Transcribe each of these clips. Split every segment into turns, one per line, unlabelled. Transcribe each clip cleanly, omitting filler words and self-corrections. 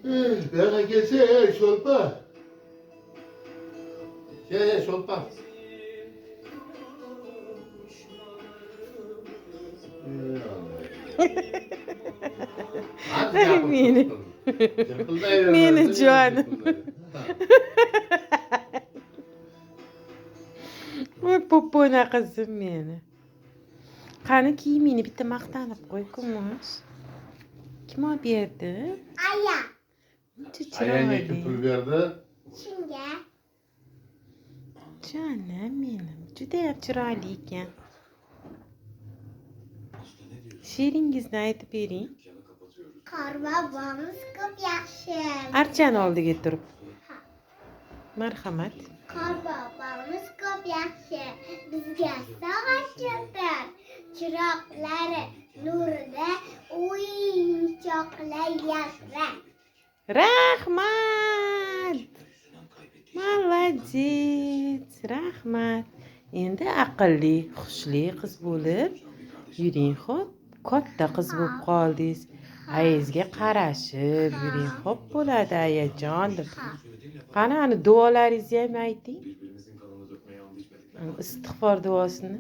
Bu yoqqa kelsa, ey, Sholpa. Ey, Sholpa.
Meni. Meni jonim. Voy, po'pona qizim meni. Qani, kiyimingni bitta maqtanib qo'y, Kumush. Kim olib berdi?
Aya.
Uncha
Ayangga kim
chiroyli.
pul berdi?
Shunga.
Jonim menim, judayam chiroyli ekan. She'ringizni aytib bering.
Qorbobomiz ko'p yaxshi.
Archani oldiga turib. Marhamat.
Qorbobomiz ko'p yaxshi. Bizga sog'at keltir. Chiroqlari nurida o'yinchoqlar yaltirar.
Rahmat. Молодец. Rahmat. Endi aqlli, hushli qiz bo'lib yuring, xo'p? Katta qiz bo'lib qoldingiz. Ayangizga qarashib yuring, xo'p bo'ladi, ayajon deb. Qani, ani duolaringizni ham ayting. Istig'for duosini.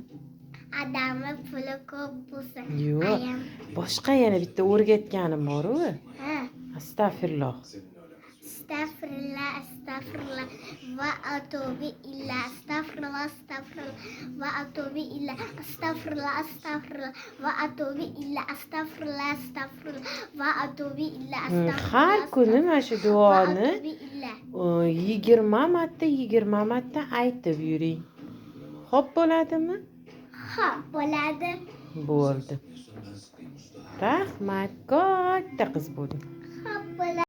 Adamni puli ko'p bo'lsa.
Yo'q.
Ayam.
Boshqa yana bitta o'rgatganim bor-u.
Ha.
Astag'firulloh.
Astag'firullah, astag'firullah va atubu illa, astag'firullah, astag'firullah va atubu illa, astag'firullah, astag'firullah va atubu illa, astag'firullah, astag'firullah va atubu illa,
Har kuni mana shu
va
duoni
atubu illa.
20 marta, 20 marta aytib yuring. Xo'p bo'ladimi?
Xo'p, bo'ladi.
Bo'ldi. Rahmat, katta qiz bo'lding.
Xo'p bo'ladi.